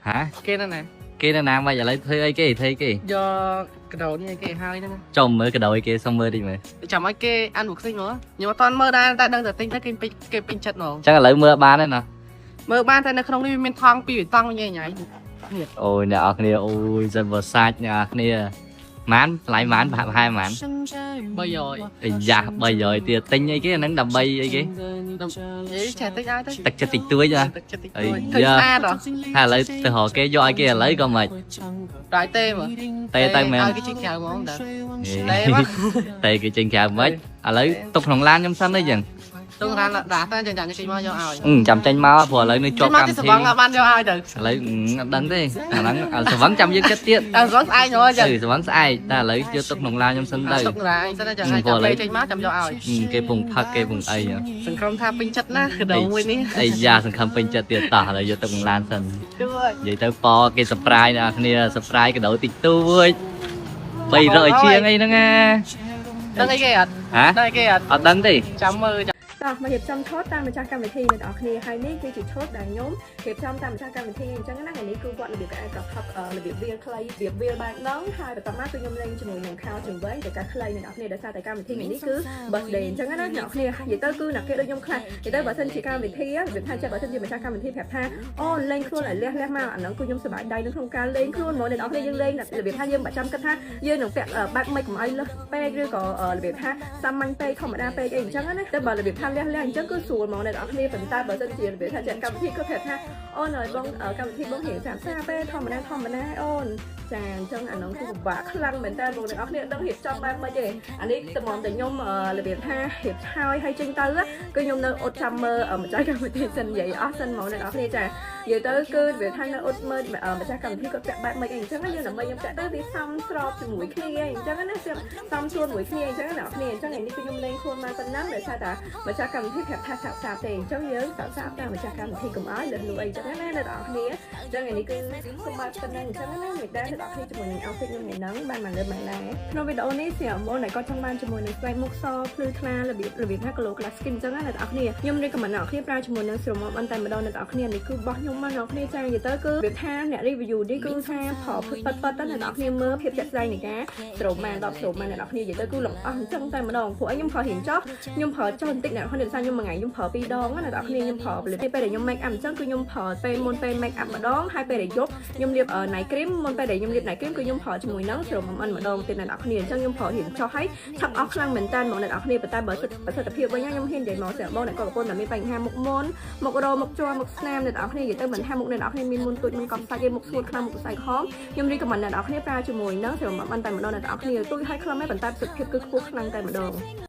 ហា គេនៅណា គេនៅណាមកឥឡូវធ្វើអីគេធ្វើអីគេ យកកដោនេះឲ្យគេហើយហ្នឹង ចុំមើលកដោអីគេសុំមើលតិចមើល ចាំឲ្យគេ unboxing មកខ្ញុំអត់ទាន់មើលដែរតែដឹងតែទិញទៅគេពេញគេពេញចិត្តហ្មង ចឹងឥឡូវមើលបានទេណា មើលបានតែនៅក្នុងនេះវាមានថង់ពីរតង់ញ៉ៃញ៉ៃ អូយអ្នកនរគ្នាអូយសិនបើសាច់អ្នកនរគ្នាម៉ានថ្លៃម៉ានប្រហាក់ប្រហែលម៉ាន 300 អាយ៉ា300ទៀតទិញអីគេអាហ្នឹងដើម្បីអីគេ អីចេះតិចឲ្យទៅ ទឹកចិត្តតិចតួចណា ទឹកចិត្តតិច អី តួចឃើញ យ៉ា ស្អាតហ៎ ហើយឥឡូវទៅរកគេយកឲ្យគេឥឡូវក៏មិន តែទេមើល ទេទៅមែន ឲ្យគេចេញក្រៅហ្មងតើទេមក តែគេចេញក្រៅមិនឥឡូវទុកក្នុងឡានខ្ញុំសិនទេចឹង ទុករានដាក់តែចាំចាំចេញមកយកឲ្យ អឺចាំចេញមកព្រោះឥឡូវនៅជាប់ មក កម្មវិធី ទីសវងបានយកឲ្យទៅ ឥឡូវអត់ដឹងទេអាហ្នឹងសវឹងចាំយើងចិត្តទៀត តែសវងស្អែកហ្មងចឹង អឺសវឹងស្អែកតែឥឡូវយកទុកក្នុងឡានខ្ញុំសិនទៅ ទុករានសិនចាំឲ្យចាំពេលចេញមកចាំយកឲ្យ គេពងផឹកគេពងអី សង្ឃឹមថាពេញចិត្តណាកដោមួយនេះ អីយ៉ាសង្ឃឹមពេញចិត្តទៀតតោះឥឡូវយកទុកក្នុងឡានសិន ជួយ និយាយទៅប៉គេ surprise អ្នកគ្នា surprise កដោតិចតួច300ជាងអីហ្នឹងណា ដឹងអីគេអត់ ហ៎ ដឹងអីគេអត់ អត់ដឹងទេ ចាំមើល តោះមករៀបចំឈុតតាមម្ចាស់កម្មវិធីអ្នកនរគ្នាហើយនេះគឺជាឈុតដែលខ្ញុំរៀបចំតាមម្ចាស់កម្មវិធីអញ្ចឹងណាថ្ងៃនេះគឺវត្តរបៀបកៅអៅ crop top របៀបវាលខ្លីរបៀបវាលបែបហ្នឹងហើយបន្ទាប់មកគឺខ្ញុំលេងជាមួយនឹងខោជើងវែងទៅកាខ្លីអ្នកនរគ្នាដោយសារតែកម្មវិធីថ្ងៃនេះគឺ birthday អញ្ចឹងណាអ្នកនរគ្នានិយាយទៅគឺអ្នកគេដូចខ្ញុំខ្លះនិយាយទៅបើសិនជាកម្មវិធីរបៀបថាចេះបើសិនជាម្ចាស់កម្មវិធីប្រាប់ថាអូលេងខ្លួនឲ្យលះលះមកអាហ្នឹងគឺខ្ញុំសប្បាយដៃនៅក្នុងការលេងខ្លួនហ្មងអ្នកនរគ្នាយើងលេងរបៀបថាយើងមិនចាំគិតថាយើងនឹងពាក់បែបម៉េចកុំឲ្យលើសពេកឬក៏របៀបថាសាមញ្ញពេកធម្មតាពេកអីអញ្ចឹងណាតែបើរបៀបថាលះលះអញ្ចឹងគឺស្រួលហ្មងអ្នកនរគ្នាប៉ុន្តែបើសិនជារបៀបថាចាកម្មវិធីក៏ប្រាប់ថាអូនអើយបងកម្មវិធីបងរៀងសាបសាពេកធម្មតាធម្មតាអូនចាអញ្ចឹងអានោះគឺពិបាកខ្លាំងមែនតើបងអ្នកនរគ្នាដឹងរៀបចំបែបម៉េចទេអានេះតម្រាំតែខ្ញុំរបៀបថារៀបហើយហើយចេញទៅគឺខ្ញុំនៅអត់ចាំមើលម្ចាស់កម្មវិធីសិននិយាយអស់សិនហ្មងអ្នកនរគ្នាចានិយាយទៅគឺរបៀបថានៅអត់មើលម្ចាស់កម្មវិធីគាត់ពាក់បែបម៉េចអីអញ្ចឹងយើងដើម្បីខ្ញុំពាក់ទៅវាសមស្របជាមួយគ្នាអញ្ចឹងណាសមសួនមួយគ្នាអញ្ចឹងអ្នកនរគ្នាអញ្ចឹងថ្ងៃនេះគឺខ្ញុំលេងខ្លួនមកប៉ុណ្ណឹងដោយសារតែម្ចាស់កម្មវិធីប្រាប់ថាសាប់សាប់ទេអញ្ចឹងយើងសាប់សាប់តាមម្ចាស់កម្មវិធីកុំឲ្យលឺលួអីអញ្ចឹងណាអ្នកនរគ្នាអញ្ចឹងថ្ងៃនេះគឺសូមបែបប៉ុណ្ណឹងអញ្ចឹងណាមិនដែរអ្នកនរគ្នាជាមួយនឹង outfit ខ្ញុំថ្ងៃហ្នឹងបានមកលើមកដែរក្នុងវីដេអូនេះស្រាប់មកដែលគាត់ចង់បានជាមួយនឹងស្បែកមុខសភ្លឺថ្លារបៀបរបៀបថា glow glass skin អញ្ចឹងណាអ្នកនរគ្នាខ្ញុំ recommend អ្នកនរគ្នាប្រើជាមួយនឹង serum អនតែម្ដងអ្នកនរគ្នានេះគឺបោះខ្ញុំមកអ្នកនរគ្នាចានិយាយទៅគឺរបៀបថាអ្នក review នេះគឺថាផលប៉ិតប៉ិតទៅអ្នកនរគ្នាមើលភាពជាក់ស្ដែងនៃការ serum បាន10 serum បានអ្នកនរគ្នានិយាយទៅគឺលំអស់អញ្ចឹងតែម្ដងព្រោះអីខ្ញុំប្រើរៀងចោះខ្ញុំប្រើចោះបន្តិចអ្នកនរគ្នាដោយសារខ្ញុំមួយថ្ងៃខ្ញុំប្រើពីរដងណាអ្នកនរគ្នាខ្ញុំប្រើពេលពេលដែលខ្ញុំ make up អញ្ចឹងគឺខ្ញុំប្រើពេលមុនពេល make up ម្ដងហើយពេលដែលយប់ខ្ញុំលាប night cream មុនពេលដែលខ្ញុំលាប night cream គឺខ្ញុំប្រើជាមួយនឹង serum អំម្ដងទៀតអ្នកនរគ្នាអញ្ចឹងខ្ញុំប្រើរៀងចោះហើយឆាប់អស់ខ្លាំងមែនតើហ្មងអ្នកនរគ្នាប៉ុន្តែបើប្រសិទ្ធភាពវិញខ្ញុំហ៊ាននិយាយមកស្រាប់បងអ្នកក៏កំពុងតែមានបញ្ហាមុខមុនមុខរមុខជ័រមុខស្នាមអ្នកនរគ្នានិយាយទៅមិនថាមុខអ្នកនរគ្នាមានមុនទូចមុនកប់សាច់ទេមុខស្ងួតខ្លាំងមុខស្អែកខំខ្ញុំ recommend អ្នកនរគ្នាប្រើជាមួយនឹង serum អំតែម្ដងអ្នកនរគ្នាទូចហើយខ្លឹមហើយប៉ុន្តែប្រសិទ្ធភាពគឺខ្ពស់ខ្លាំងតែម្ដង។